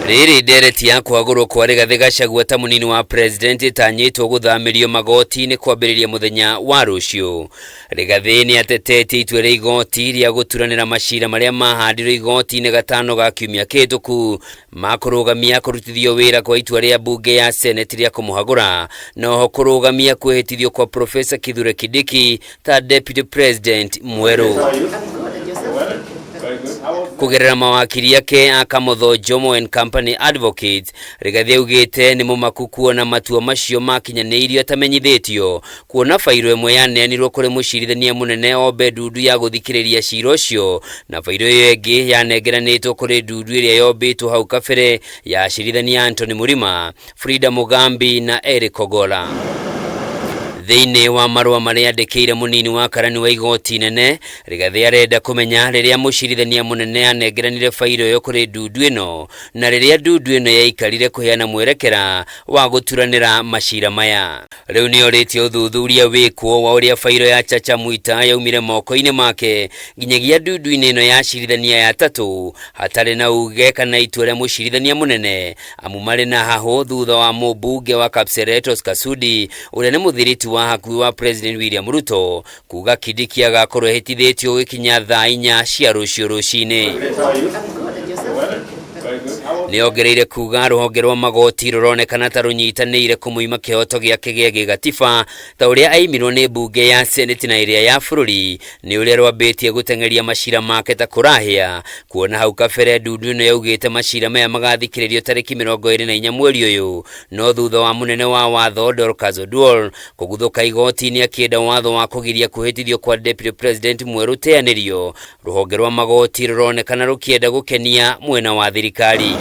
Rĩrĩ ndereti ya kwagũrwo kwa Rigathĩ Gachagua ta mũnini wa president ĩtanyĩtwo gũthamĩrio magoti-inĩ kwambĩrĩria mũthenya wa rũciũ. Rigathĩ nĩ atetetie itua rĩa igoti rĩa gũturanĩra macira marĩa mahandirwo igoti-inĩ gatano ga kiumia kĩhĩtũku ma kũrũgamia kũrutithio wĩra kwa itua rĩa mbunge ya seneti rĩa kũmũhagũra na oho kũrũgamia kwĩhĩtithio kwa Professor Kithure Kindiki ta deputy president mwerũ. Kũgerera mawakiri ake a Kamotho Jomo and Company Advocates, Rigathi augĩte nĩ mũmaku kuona matua macio makinyanĩirio atamenyithĩtio, kuona bairo ĩmwe yaneanirwo kũrĩ mũcirithania mũnene Ombe Ndundu ya gũthikĩrĩria cira ũcio na bairo ĩyo ĩngĩ yanengeranĩtwo kũrĩ ndundu ĩrĩa yombĩtwo hau kabere ya acirithania Anthony Mũrima, Frida Mugambi na Eric Ogola. Thĩinĩ wa marũa marĩa andĩkĩire mũnini wa karani wa igoti inene, Rigathĩ arenda kũmenya rĩrĩa mũcirithania mũnene anengeranire bairo ĩyo kũrĩ ndundu ĩno na rĩrĩa ndundu ĩno yaikarire kũheana mwerekera wa gũturanĩra macira maya. Rĩu nĩ orĩtie ũthuthuria wĩkwo wa ũrĩa bairo ya Chacha Mwita yaumire moko-inĩ make nginyagia ndundu-inĩ ĩno ya acirithania aya atatũ hatarĩ na uge kana itua rĩa mũcirithania mũnene amu marĩ na hahũ thutha wa mũmbunge wa Kapseret Oscar Sudi ũrĩa nĩ mũthiriti wa hakuhĩ wa President William Ruto kuga Kindiki agakorwo ehĩtithĩtio gũgĩkinya thaa inya cia rũciũ rũcinĩ. Nĩongereire kuga rũhonge rwa magoti rũronekana ta rũnyitanĩire kũmũima kĩhoto gĩake gĩa gĩgatiba ta ũrĩa aimirwo nĩ mbunge ya seneti na ĩrĩa ya bũrũri nĩ ũrĩa rwambĩtie gũteng'eria macira make ta kũrahĩa kuona hau kabere ndundu ĩno yaugĩte macira maya magathikĩrĩrio tarĩki 24 mweri ũyũ no thutha wa mũnene wa watho Dorcas Oduol kũguthũka igoti-inĩ akĩenda watho wa kũgiria kwĩhĩtithio kwa deputy president mwerũ ũteanĩrio Rũhonge rwa magoti rũronekana rũkĩenda gũkenia mwena wa thirikari.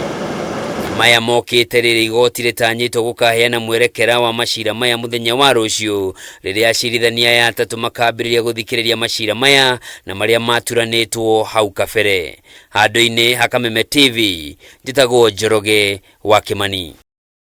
Maya mokĩte rĩrĩa igoti rĩtanyĩtwo gũkaheana mwerekera wa macira maya mũthenya wa rũciũ rĩrĩa acirithania aya atatũ makambĩrĩria gũthikĩrĩria macira maya na marĩa maturanĩtwo hau kabere. Handũ-inĩ ha Kameme TV, njĩtagwo Njoroge wa Kĩmani.